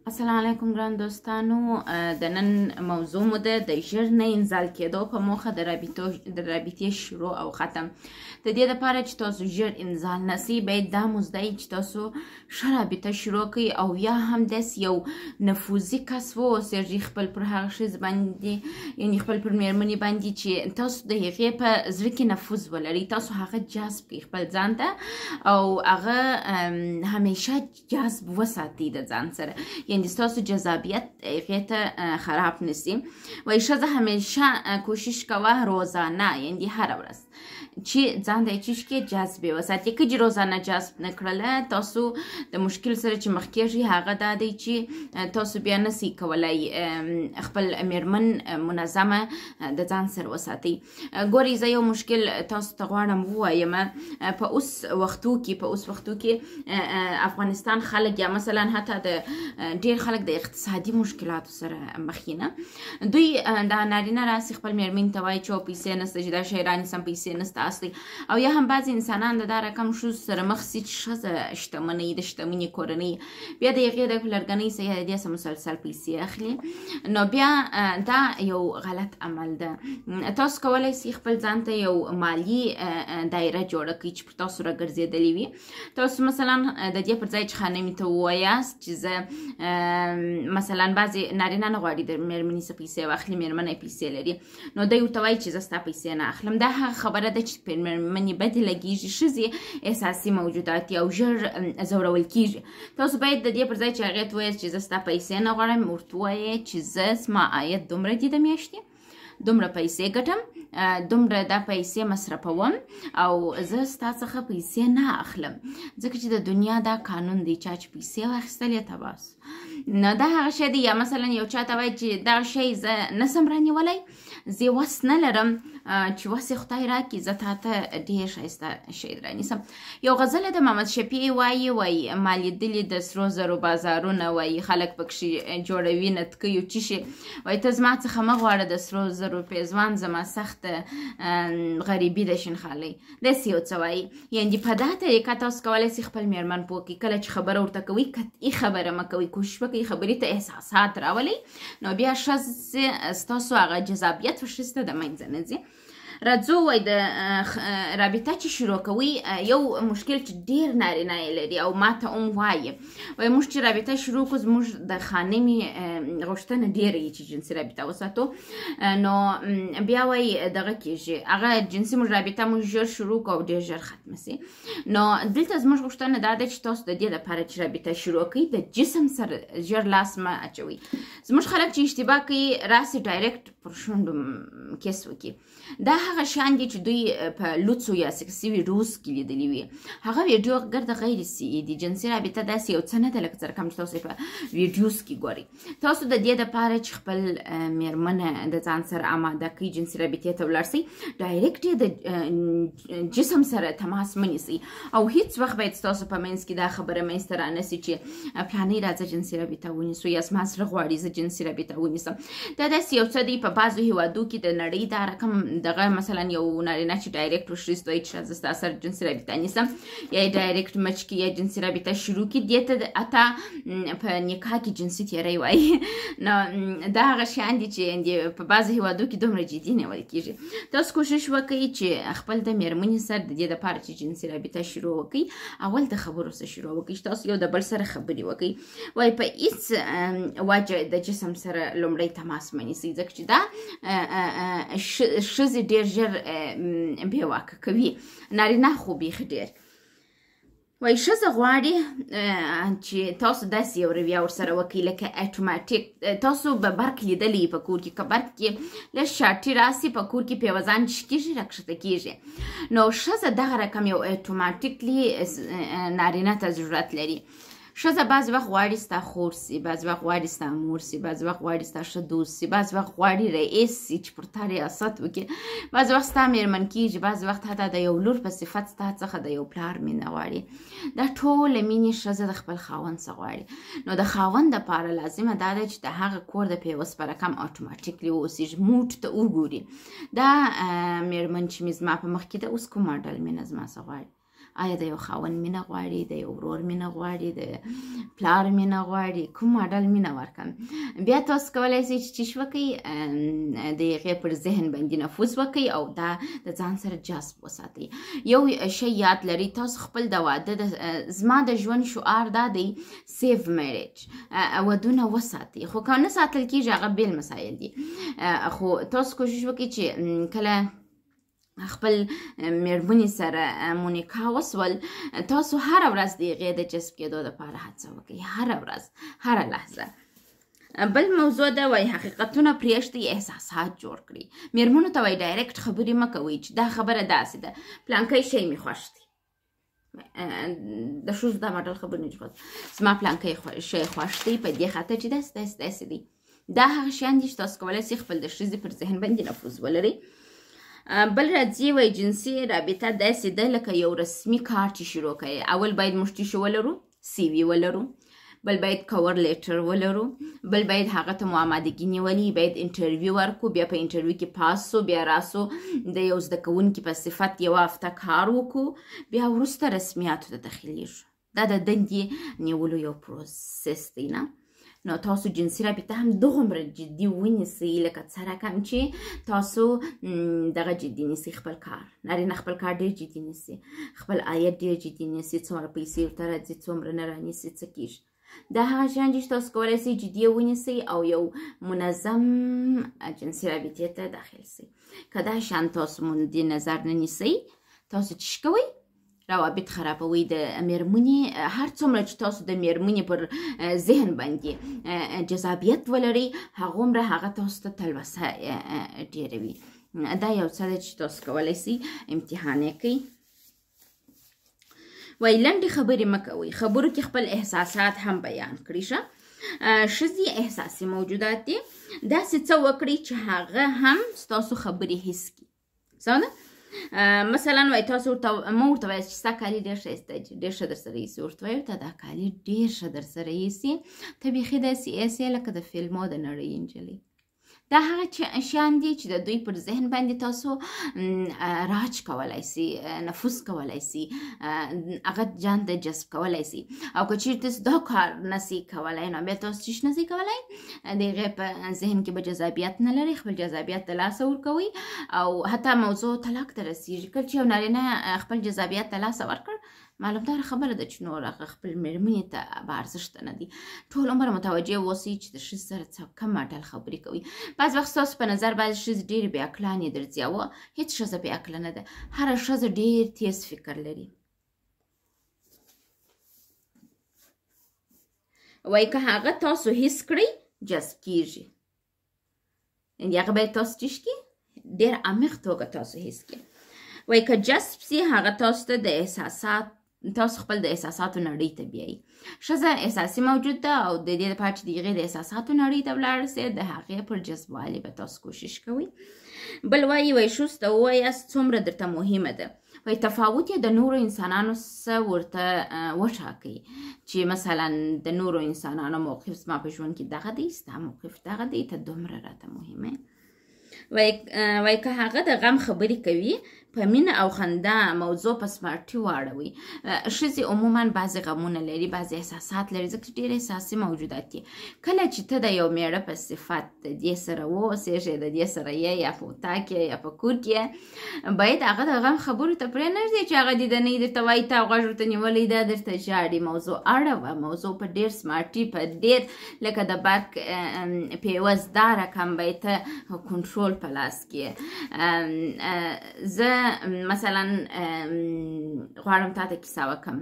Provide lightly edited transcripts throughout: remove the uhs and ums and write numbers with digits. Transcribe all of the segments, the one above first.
السلام علیکم ګران دوستانو، د نن موضوع مو ده د ژر نه انزال کېدو په موخه د رابطې شروع او ختم. د دې لپاره چې تاسو ژر انزال نه سئ، باید دا مو زده وي چې تاسو ښه رابطه شروع کړئ او یا هم داسې یو نفوذي کس واوسېږئ خپل پر هغه ښځې باندې، یعنې خپل پر مېرمنې باندې، چې تاسو د هغې په زړه کې نفوذ ولرئ، تاسو هغه جذب کړئ خپل ځان ته او هغه همیشه جذب وساتئ د ځان سره، یعنې ستاسو جذابیت هغې ته خراب نسی. وایي ښځه همیشه کوشش کوه روزانه، یعنې هره ورځ چې ځان د چیش کې جذب وساتي. که چې روزانه جذب نه کړله، تاسو د مشکل سره چې مخ کېږئ هغه دا دی چې تاسو بیا نسی کولی خپل میرمن منظمه د ځان سره وساتئ. ګورئ، زه یو مشکل تاسو ته غواړم ووایم. په اوس وختو کې افغانستان خلک یا مثلا حتی د ډېر خلک د اقتصادي مشکلاتو سره مخ نه، دوی دا نارینه راسي خپل میرمن ته وایي چې پیسې نشته، چې دا شی رانیسم پیسې نشته اصلي. او یا هم بعضې انسانان د دا رقم ښځو سره مخ سي چې ښځه شتمنۍ، د شتمنې کورنۍ، بیا د هغې د پلرګنۍ څخه یا د دې څخه مسلسل پیسې اخلي. نو بیا دا یو غلط عمل ده. تاسو کولی سئ خپل ځان ته یو مالي دایره جوړه کړئ چې پر تاسو راګرځېدلې وي. تاسو مثلا د دې پر ځای چې خانمې ته ووایاست چې زه مثلا بعضې نارینه نه غواړي د مېرمنې څخه پیسې واخلي، مېرمنه یې پیسې لري، نو دی ورته وایي چې زه ستا پیسې نه اخلم. دا هغه خبره ده چې پر مېرمنې بدې لګېږي. ښځې احساسي موجودات دي او ژر ځورول کېږي. تاسو باید د دې پر ځای چې هغې ته ووایاست چې زه ستا پیسې نه غواړم، ورته ووایې چې زه زما عاید دومره دي، د میاشتې دومره پیسې ګټم، دومره دا پیسې مصرفوم او زه ستا څخه پیسې نه اخلم، ځکه چې د دنیا دا قانون دی، چا چې پیسې واخیستلې تباه سو. نو دا هغه شی دی. یا مثلا یو چا ته وایي چې دغه شی زه نسم رانیولی، زه وس نه لرم، چې وس یې خدای راکړي زه تا ته ډېر ښایسته شی رانیسم. یو غزله د محمد شفیع وایي، وایي ما لیدلي د سرو زرو بازارونه، وایي خلک پکښې جوړوي نتکیو چی شي، وایي ته زما څخه مه غواړه د سرو زرو پیزوان، زما سخته غریبي ده شینخالۍ، داسې یو څه وایي. یعنې په دا طریقه تاسو کولی سئ خپل میرمن پوه کړئ. کله چې خبره ورته کوئ قطعي خبره مه کوئ، کوشش وکړئ خبرې ته احساسات راولئ، نو بیا ښځې ستاسو هغه جذابیت ښځې ته د منځه نه ځي. راځو وایي د رابطه چې شروع کوئ، یو مشکل چې ډېر نارینه یې لري او ما ته هم وایي، وایي موږ چې رابطه شروع کړو زموږ د خانمې غوښتنه ډېره وي چې جنسي رابطه وساتو، نو بیا وایي دغه کېږي هغه جنسي موږ رابطه موږ ژر شروع کړو او ډېر ژر ختمه سي. نو دلته زموږ غوښتنه دا ده چې تاسو د دې لپاره چې رابطه شروع کړئ د جسم سره ژر لاس مه اچوئ. زموږ خلک چې اشتباه کوي راسي direct پر شونډو kiss وکړي. دا هغه شیان دي چې دوی په لوڅو یا سکسي ویډیوز کې لیدلي وي، هغه ویډیو ګرده غیر صحي دي. جنسي رابطه داسې یو څه نه ده لکه څه رقم چې تاسو په ویډیوز کې ګورئ. تاسو د دې دپاره چې خپل میرمنه د ځان سره اماده کړئ جنسي رابطې ته ولاړ سئ، direct یې د جسم سره تماس مه نیسئ او هیڅ وخت باید ستاسو په منځ کې دا خبره منځته رانه سي چې فلانۍ راځه جنسي رابطه ونیسو یا زما زړه غواړي زه جنسي رابطه ونیسم. دا داسې یو څه دی په بعضو هیوادو کې د نړۍ دا رقم دغه مثلا یو نارینه چې direct وښځې ته وایي چې زه ستا سره جنسي رابطه نیسم، یا یې direct مچ کړي یا جنسي رابطه شروع کړي، دې ته حتی په نکاح کې جنسي تیری وایي. نو دا هغه شیان دي چې په بعضو هیوادو کې دومره جدي نیول کېږي. تاسو کوشش وکړئ چې خپل د میرمنې سره د دې دپاره چې جنسي رابطه شروع وکړئ، اول د خبرو څخه شروع وکړئ چې تاسو یو د بل سره خبرې وکړئ. وایي په هیڅ وجه د جسم سره لومړی تماس مه نیسئ، ځکه چې دا ښځې ډېر ژر بې واکه کوي، نارینه خو بیخي ډېر. وایي ښځه غواړي چې تاسو داسې یو رویه ورسره وکړئ لکه اتوماتیک. تاسو به برق لیدلی په کور کې، که برق کې لږ شارټي راسي په کور کې پیوزان شکېږي راکښته کېږي. نو ښځه دغه رقم یو اتوماتیکلی نارینه ته ضرورت لري. ښځه بعضې وخت غواړي ستا خور سي، بعضې وخت غواړي ستا مور سي، بعضې وخت غواړي ستا ښه دوست سي، بعضې وخت غواړي رئیس سي چې پر تا ریاست وکړي، بعضې وخت ستا میرمن کېږي، بعضې وخت حتی د یو لور په صفت ستا څخه د یو پلار مینه غواړي. دا ټوله مینې ښځه د خپل خاوند څخه غواړي. نو د خاوند دپاره لازمه دا ده چې د هغه کور د پیوس په رقم automatically واوسېږي، موډ ته وګوري دا میرمن چې مې زما په مخ کې ده اوس کوم ماډل مینه زما څخه غواړي. آیا د یو خاوند مینه غواړي، د یو ورور مینه غواړي، د پلار مینه غواړي، کوم ماډل مینه ورکم؟ بیا تاسو کولای شئ چې چیش وکئ، د هغې پر ذهن باندې نفوذ وکئ او دا د ځان سره جذب وساتئ. یو شی یاد لرئ، تاسو خپل د واده زما د ژوند شعار دا دی، save marriage، ودونه وساتئ. خو که نه ساتل کېږي هغه بېل مسایل دي، خو تاسو کوشش وکئ چې کله خپل میرمنې سره مو نکاح وسول، تاسو هره ورځ د هغې د جذب کېدو دپاره هڅه وکئ، هره ورځ، هره لحظه. بل موضوع ده، وایي حقیقتونه پرېږدئ، احساسات جوړ کړئ. میرمنو ته وایي direct خبرې مه کوئ چې دا خبره داسې ده، پلانکی شی مې خوښ دی. د ښځو دا ماډل خبرې نه خوښ، زما پلانکی شی خوښ دی په دې خاطر چې داسې داسې داسې دی. دا هغه شیان دي چې تاسو کولی شئ خپل د ښځې پر ذهن باندې نفوذ ولرئ. بل راځي وایي جنسي رابطه داسې ده لکه یو رسمي کار چې شروع کوي. اول باید موږ څه ولرو؟ CV ولرو، بل باید cover letter ولرو، بل باید هغه ته مو آمادګي نیولي، باید interview ورکو، بیا په interview کې پاس سو، بیا راسو د یو زده کوونکي په صفت یوه هفته کار وکړو، بیا وروسته رسمیاتو ته داخلیږو. دا د دندې نیولو یو process دی نه؟ نو تاسو جنسي رابطه هم دغومره جدي ونیسئ لکه څه رقم چې تاسو دغه جدي نیسئ خپل کار. نارینه خپل کار ډېر جدي نیسي، خپل عاید ډېر جدي نیسي، څومره پیسې ورته راځي، څومره نه رانیسي، څه کېږي. دا هغه شیان دي چې تاسو کولی شئ جدي یې ونیسئ او یو منظم جنسي رابطې ته داخل سئ. که دا شیان تاسو مدي نظر نه نیسئ، تاسو څه کوئ؟ روابط خرابوي. د میرمنې هر څومره چې تاسو د میرمنې پر ذهن باندې جذابیت ولرئ، هغومره هغه تاسو ته تلوسه ډېروي. دا یو څه ده چې تاسو کولی شئ امتحان یې کړئ. وایي لنډې خبرې مه کوئ، خبرو کې خپل احساسات هم بیان کړئ. ښه، ښځې احساسي موجودات دي، داسې څه وکړئ چې هغه هم ستاسو خبرې حس کړي. سمه ده؟ مثلا وایي تاسو ورته مه ورته وایاست چې ستا کالي ډېر ښایسته دي، ډېر ښه در سره ایسي. ورته وایي ورته دا کالي ډېر ښه در سره ایسي، ته بیخي داسې ایسې لکه د فلمو د نړۍ نجلۍ. دا هغه شیان دي چې د دوی پر ذهن باندې تاسو راج کولای سي، نفوذ کولای سي، هغه ځان ته جذب کولای سي. او که چیرې تاسو دا کار نسئ کولای، نو بیا تاسو څه نسئ کولای، د هغې په ذهن کې به جذابیت نه لرئ، خپل جذابیت د لاسه ورکوئ او حتی موضوع طلاق ته رسیږي. کله چې یو نارینه خپل جذابیت د لاسه ورکړ، معلومداره خبره ده چې نور هغه خپل مېرمنې ته به ارزښت نه دي. ټول عمر متوجه اوسئ چې د ښځې سره څه کم ماډل خبرې کوي. بعض وخت ستاسو په نظر بعضې ښځې ډېرې بې عقلانې درځي، او هېڅ ښځه بې عقله نه ده، هره ښځه ډېر تېز فکر لري. وایي که هغه تاسو حس کړئ جذب کېږي، یعنې هغه باید تاسو ټیش کړي، ډېر عمیق توګه تاسو حس کړي. وایي که جذب سي، هغه تاسو ته د احساسات، تاسو خپل د احساساتو نړۍ ته بیایي. ښځه احساسي موجود ده او د دې لپاره چې د هغې د احساساتو نړۍ ته ولاړه سي، د هغې پر جذبوالي به تاسو کوشش کوئ. بل وایي، وایي ښځو ته ووایاست څومره درته مهمه ده. وایي تفاوت یې د نورو انسانانو څه ورته وټاکئ، چې مثلا د نورو انسانانو موقف زما په ژوند کې دغه دی، ستا موقف دغه دی، ته دومره راته مهمه. وایي که هغه د غم خبرې کوي، په مینه او خندا موضوع په سمارټي واړوي. ښځې عموما بعضې غمونه لري، بعضې احساسات لري، ځکه چې ډېر احساسي موجودات دي. کله چې ته د یو میړه په صفت د دې سره واوسېږې، د دې سره یې یا په اتاق کې یا په کور کې، باید هغه د غم خبرو ته پرې نه ږدې چې هغه دې د نه درته وایي، تا غوږ ورته نیولی ده، درته ژاړي. موضوع اړوه، موضوع په ډېر سمارټي، په ډېر لکه د برق پیوز دا رقم باید ته کنټرول په لاس کې. زه مثلا غواړم تا ته کیسه وکم،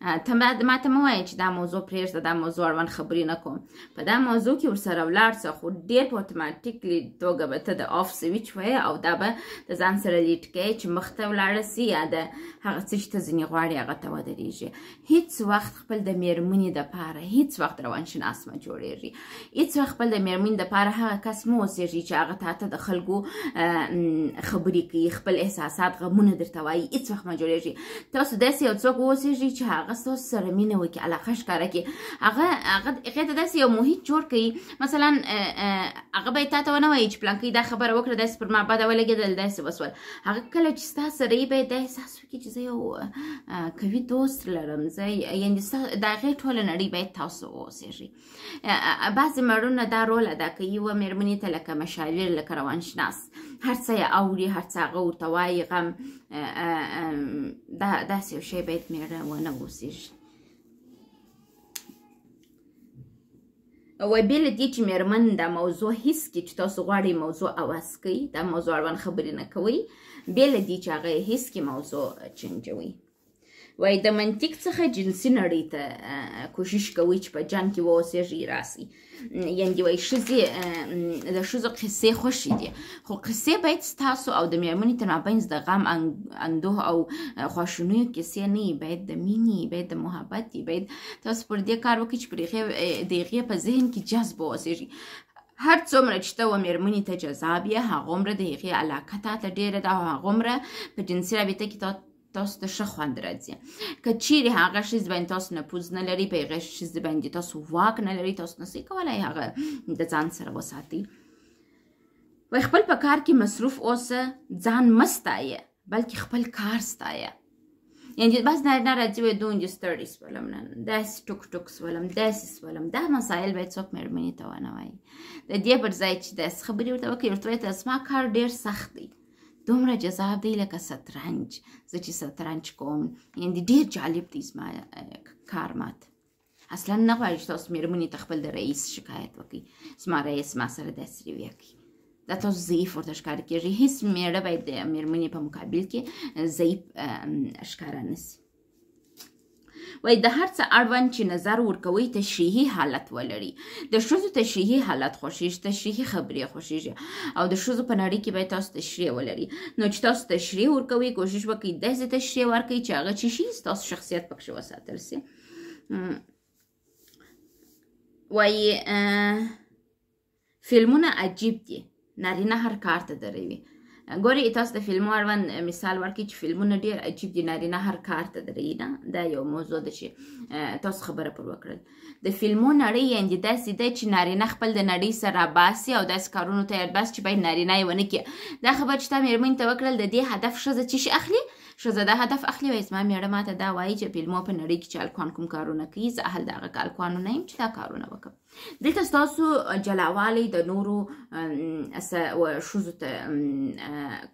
ته ما ته مه وایه چې دا موضوع پرېږده، دا موضوع اړوند خبرې نه کوم. په دا موضوع کې ورسره ولاړ سه، خو ډېر په اتوماتیکلي توګه به ته د off switch وایې او دا به د ځان سره lead کوې چې مخته ولاړه سي، یا د هغه څه چې ته ځینې غواړې هغه ته ودرېږي. هیڅ وخت خپل د میرمنې دپاره هیڅ وخت روانشناس مه جوړېږي. هیڅ وخت خپل د میرمنې دپاره هغه کس مه اوسېږي چې هغه تا ته د خلکو خبرې کوي، خپل احساسات غمونه درته وایي. هیڅ وخت مه جوړېږي. تاسو داسې یو څوک واوسېږئ چې هغه هغه ستاسو سره مینه وکړي، علاقه ښکاره کړي، هغه هغه هغې ته داسې یو محیط جوړ کړي. مثلا هغه باید تا ته ونه وایي چې پلانکۍ دا خبره وکړه، داسې پر ما بده ولګېدل، داسې وسول. هغه کله چې ستا سره یي باید دا احساس وکړي چې زه یو قوي دوست لرم، زه یعنې د هغې ټوله نړۍ باید تاسو واوسېږئ. بعضې مړونه دا رول ادا کوي و مېرمنې ته لکه مشاور، لکه روانشناس، هر څه یې اوري، هر څه هغه ورته وایي. غم دا داسې یو شی باید مېړه ونه اوسېږي. وایي بې له دې چې مېرمن دا موضوع حس کړي چې تاسو غواړئ موضوع عوض کړئ، دا موضوع اړوند خبرې نه کوئ، بې له دې چې هغه یې حس کړي موضوع چنجوئ. وایي د منطق څخه جنسي نړۍ ته کوشش کوئ چې په جنګ کې واوسېږئ راسئ. یعنې وایي ښځې د ښځو قصې خوښې دي، خو قصې باید ستاسو او د مېرمنې تر مابینځ د غم، اندوه او خواشینیو کیسې نه وي، باید د مینې، باید د محبت وي. باید تاسو پر دې کار وکړئ چې پر هغې د هغې په ذهن کې جذب واوسېږئ. هر څومره چې ته و مېرمنې ته جذاب یې، هغومره د هغې علاقه تا ته ډېره ده او هغومره په جنسي رابطه کې تاسو ته ښه خوند راځي. که چیرې هغه ښځې باندې تاسو نفوذ نه لرئ، په هغې ښځې باندې تاسو واک نه لرئ، تاسو نسئ کولی هغه د ځان سره وساتئ. وایي خپل په کار کې مصروف اوسه، ځان مه ستایه بلکې خپل کار ستایه. یعنې بعض نارینه راځي وایي دوندې ستړي سولم، نن داسې ټوک ټوک سولم، داسې سولم. دا مسایل باید څوک مېرمنې ته ونه وایي. د دې پر ځای چې داسې خبرې ورته وکړي، ورته وایي زما کار ډېر سخت دی، دومره جذاب دی لکه شطرنج، زه چې شطرنج کوم یعنې ډېر جالب دی زما کار. ماته اصلا نه غواړي چې تاسو مېرمنې ته خپل د رئیس شکایت وکړئ، زما رئیس ما سره داسې رویه کوي. دا تاسو ضعیف ورته ښکاره کېږي. هیڅ مېړه باید د مېرمنې په مقابل کې ضعیف ښکاره نه سي. وایي د هر څه اړوند چې نظر ورکوي تشریحي حالت ولري. د ښځو تشریحي حالت خوښېږي، تشریحي خبرې خوښېږي او د ښځو په نړۍ کې باید تاسو تشریح ولري. نو چې تاسو تشریح ورکوي کوشش وکړئ داسې تشریح ورکړئ چې هغه چې شي ستاسو شخصیت پکښې وساتل سي. وایي فلمونه عجیب دي، نارینه هر کار ته دروي. ګورئ تاسو د فلمو اړوند مثال ورکړئ چې فلمونه ډېر عجیب دي، نارینه هر کار ته دروي. نه، دا یو موضوع ده چې تاسو خبره پر وکړل. د فلمو نړۍ یعنې داسې ده چې نارینه خپل د نړۍ سره راباسي او داسې کارونو ته یې باسي چې باید نارینه یې ونه کړي. دا خبره چې تا مېرمنې ته وکړل، د دې هدف ښځه څه شي اخلي؟ ښځه دا هدف اخلي، وایي زما مېړه ماته دا وایي چې فلمو په نړۍ کې چې هلکان کوم کارونه کوي، زه اهل د هغه هلکانو نه یم چې دا کارونه وکړم. دلته ستاسو جلاوالی د نورو ښځو ته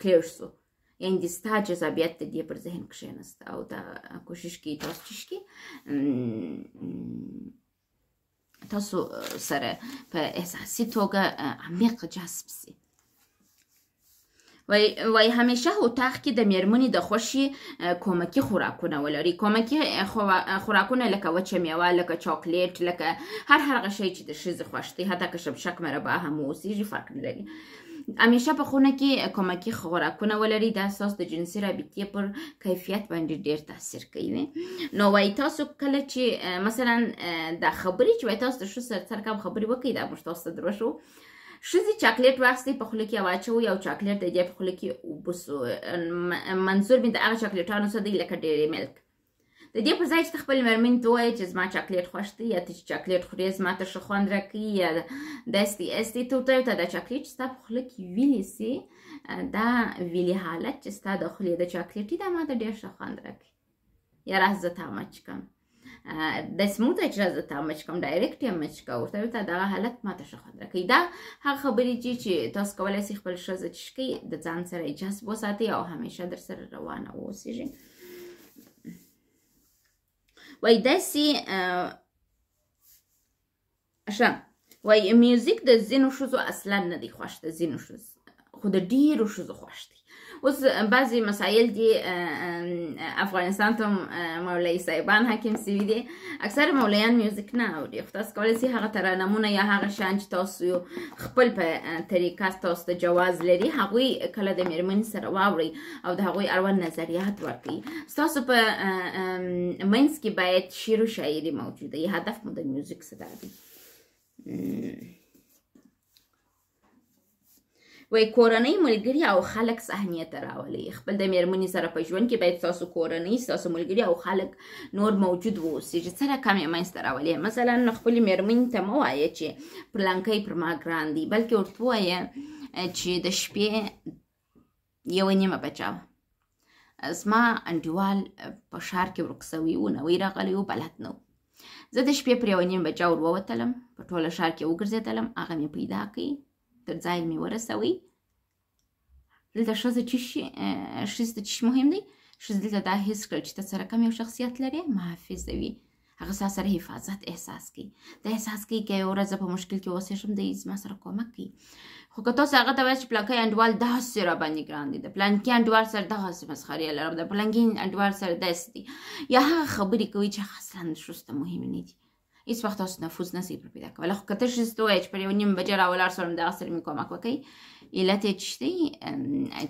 کلیر سو، یعنې ستا جذابیت د دې پر ذهن کښېنست او دا کوشش کوي تاسو چې شي تاسو سره په احساسي توګه عمیق جذب سي. وایي همیشه اتاق کې د مېرمنې د خوښې کومکي خوراکونه ولري. کومکي خوراکونه لکه وچه میوه، لکه چاکلیټ، لکه هر هغه شی چې د ښځې خوښ دی، حتی که شمشک مربا هم اوسېږي فرق نه لري. همیشه په خونه کې کومکي خوراکونه ولري. دا ستاسو د جنسي رابطې پر کیفیت باندې ډېر تاثیر کوي. نو وایي تاسو کله چې مثلا دا خبرې چې وایي تاسو د ښځو سره څه رقم خبرې وکړئ، دا موږ تاسو ته دروښو. ښځې چاکلیټ واخیستئ په خوله کې واچوئ او چاکلیټ د دې په خوله کې وبسو. منظور مې د هغه چاکلیټانو څه دی لکه ډیري ملک. د دې پر ځای چې ته خپلې مېرمنې ته ووایې چې زما چاکلیټ خوښ دی، یا ته چې چاکلیټ خورې زما ته ښه خوند راکوي، یا داسې دی هسې دی، ته ورته وایې دا چاکلیټ چې ستا په خوله کې ویلي سي، دا ویلي حالت چې ستا د خولې د چاکلیټي دا ما ته ډېر ښه خوند راکوي، یا راځه زه تا مچ کړم. داسې مو ته چې راځه تا مچ کړم، ډایرکټ یې مچ کړه، ورته وایي دغه حالت ما ته ښه خوند راکوي. دا هغه خبرې دي چې تاسو کولی سئ خپل ښځه چې کوي د ځان سره یې جذب وساتئ او همیشه در سره روانه واوسېږي. وایي داسې ښه وایي میوزیک د ځینو ښځو اصلا نه دی خوښ، د ځینو ښځو خو د ډېرو ښځو خوښ دی. اوس بعضې مسایل دي افغانستان ته مولوي صاحبان حاکم سوي دي، اکثره مولویان میوزیک نه اوري، خو تاسو کولی سئ هغه ترنمونه یا هغه شیان چې تاسو خپل په طریقه تاسو ته جواز لري هغوی کله د مېرمنې سره واورئ او د هغوی اړوند نظریات ورکړئ. ستاسو په منځ کې باید شعر و شاعري موجوده وي، هدف مو د میوزیک څه دا دی. وایي کورنۍ، ملګري او خلک صحنې ته راولئ. خپل د میرمنې سره په ژوند کې باید ستاسو کورنۍ، ستاسو ملګري او خلک نور موجود واوسي چې څه رقم یې منځته راولي. مثلا خپلې میرمنې ته مه وایه چې پلانکی پر ما ګران دی، بلکې ورته ووایه چې د شپې 1:30 بجه وه، زما انډیوال په ښار کې ورک سوی و، نوی راغلی و، بلد نه و. زه د شپې پر 1:30 بجه ور ووتلم، په ټوله ښار کې وګرځېدلم، هغه مې پیدا کړي، تر ځای مې ورسوي. دلته ښځه چې ښځې ته چی مهم دی؟ ښځې دلته دا حس کړل چې ته څه رقم یو شخصیت لرې، محافظ وي، هغه ستا سره حفاظت احساس کوي، دا احساس کوي که یوه ورځ په مشکل کې اوسېږم، دی زما سره کومک کوي. خو که تاسو هغه ته وایاست چې پلانکی انډیوال داسې راباندې ګران دی، د پلانکي انډیوال سره دغسې مسخرې لرم، د پلانکي انډیوال سره داسې دی، یا هغه خبرې کوي چې هغه اصلا ښځو ته مهمې نه دي، هیڅ وخت تاسو نفوذ نه سئ پر پیدا کولی. خو که ته ښځې ته ووایې چې پر 1:30 بجه راولاړ سوم، دغه سره مې کومک وکړئ، علت یې چې دی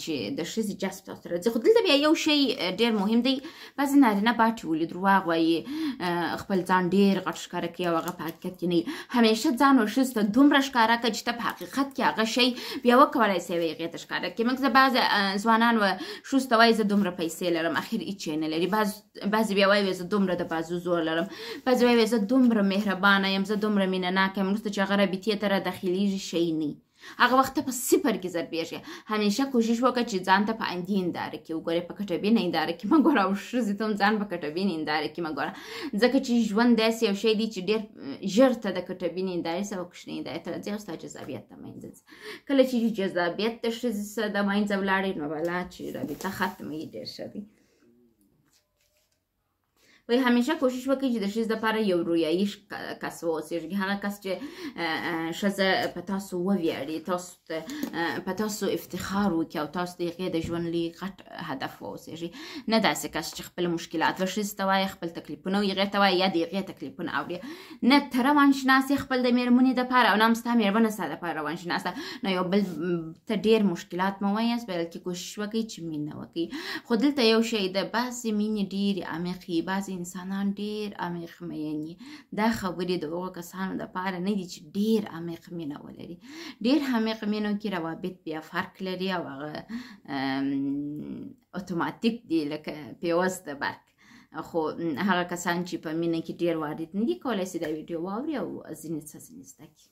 چې د ښځې جذب تاسو ته راځي. خو دلته بیا یو شی ډېر مهم دی، بعضې نارینه باټي ولي درواغ وایي، خپل ځان ډېر غټ ښکاره کوي او هغه په حقیقت کې نه وي. همیشه ځان و ښځې ته دومره ښکاره کړه چې ته په حقیقت کې هغه شی بیا وکولای سې هغې ته ښکاره کړې. موږ بعضې ځوانان و ښځو ته وایي زه دومره پیسې لرم، اخر هېڅ یې نه لري. بعضې بیا وایي زه دومره د بازو زور لرم، بعضې وایي زه دومره مهربانه یم، زه دومره مینه ناکه یم، وروسته چې هغه رابطې ته را داخلېږي شی نه، هغه وخت ته په صفر کې ضربېږي. همیشه کوشش وکړه چې ځان ته په عندي هنداره کې وګورې، په کټبین هنداره کې مه ګوره، او ښځې ته هم ځان په کټبین هنداره کې مه ګوره، ځکه چې ژوند داسې یو شی دی چې ډېر ژر ته د کټبین هندارې سره کوچنۍ هندارې ته راځي او ستا جذابیت د منځه ځي. کله چې جذابیت د ښځې سره د منځه ولاړې، نو بلا چې رابطه ختمه وي، ډېر ښه دی. وایي همیشه کوشش وکړئ چې د ښځې لپاره یو رویایي کس واوسېږي، هغه کس چې ښځه په تاسو وویاړي، تاسو ته په تاسو افتخار وکړي او تاسو د هغې د ژوند لوی غټ هدف واوسېږي، نه داسې کس چې خپل مشکلات و ښځې ته وایي، خپل تکلیفونه هغې ته وایي یا د هغې تکلیفونه اوري. نه ته روانشناس یې خپل د مېرمنې دپاره او نه هم ستا مېرمنه ستا دپاره روانشناس ده. نو یو بل ته ډېر مشکلات مه وایاست، بلکې کوشش وکړئ چې مینه وکړئ. خو دلته یو شی ده، بعضې مینې ډېرې عمیقې، بعضې انسانان ډېر عمیق مین دي. دا خبرې د هغو کسانو دپاره نه دي چې ډېر عمیق مینه ولري. ډېر عمیق مینو کې روابط بیا فرق لري او هغه اتوماتیک دی لکه پیوز د برق. خو هغه کسان چې په مینه کې ډېر وارد نه دي، کولی سي دا ویډیو واوري او ځینې څه ځینې زده کړي.